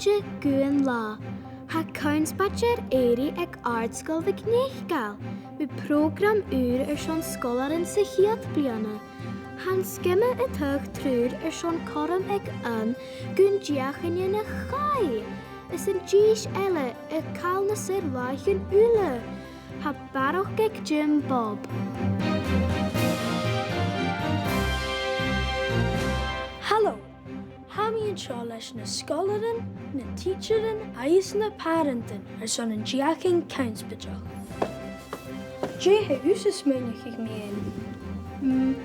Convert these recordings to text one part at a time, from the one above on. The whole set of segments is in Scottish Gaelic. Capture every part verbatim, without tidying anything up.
Dè gu an là, tha Connspaid air èirigh aig Àrd-sgoil MhicNeacail mu phrògram ùr airson sgoilearan sa chiad bliadhna. Tha an sgeama a' toirt triùir airson cothrom aig aon gun deuchainn a chaidh, is an dithis eile a' call nas air làithean uile. Tha barrachd aig Jim Bob. Halò! Tha mi an seo leis na sgoilearan, na tidsearan agus na pàrantan airson an deuchainn Connspaid. Dè tha thusa a' smaoineachadh mu dheidhinn? Mm,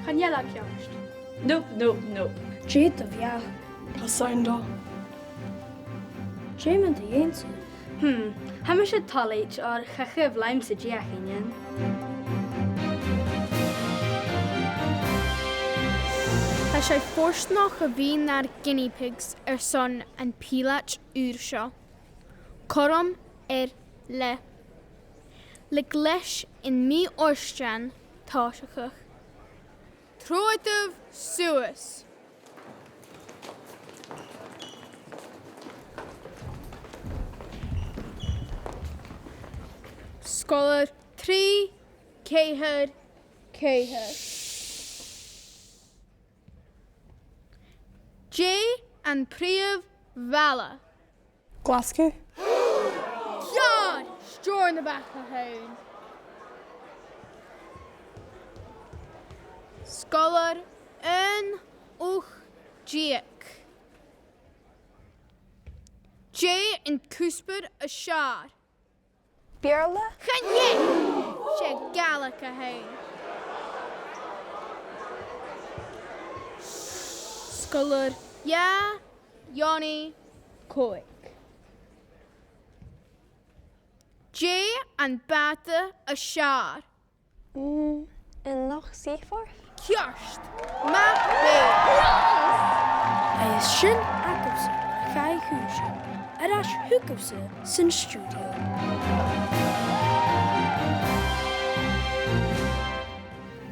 chan eil e ceart. Nope, nope, nope. Dè do bheachd? Tha sin dona. Dè mun do dheidhinn-sa? Hmm, tha mise toilichte oir cha chuir leamsa deuchainn ann. Tha sinn fortanach a bhith nar guinea pigs airson am pìleat ùr seo. Cothrom air leth. Leig leis an mì-fhortanach tòiseachadh. Trobhadaibh suas. Sgoilear trì, ceithir, ceithir. Dè am prìomh bhaile? Glaschu. Ceart! Steòrnabhagh a th' ann. Sgoilear aon, ochd deug. Dè an cuspair as fheàrr? Beurla. Chan e! 'S e Gàidhlig a th' ann. Sgoilear dhà, aon, còig. Dè am bàta as fheàrr? Mm, an Loch Seaforth? Ceart! Math fhèin! Agus sin agaibhse a' chùis. Air ais thugaibhse san stiùidio.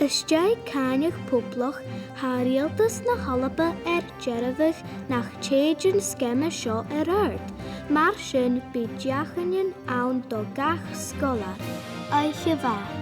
Às dèidh càineadh poblach, tha Riaghaltas na h-Alba air dearbhadh nach tèid an sgeama seo air adhart, mar sin bidh deuchainnean ann do gach sgoilear. Oidhche mhath.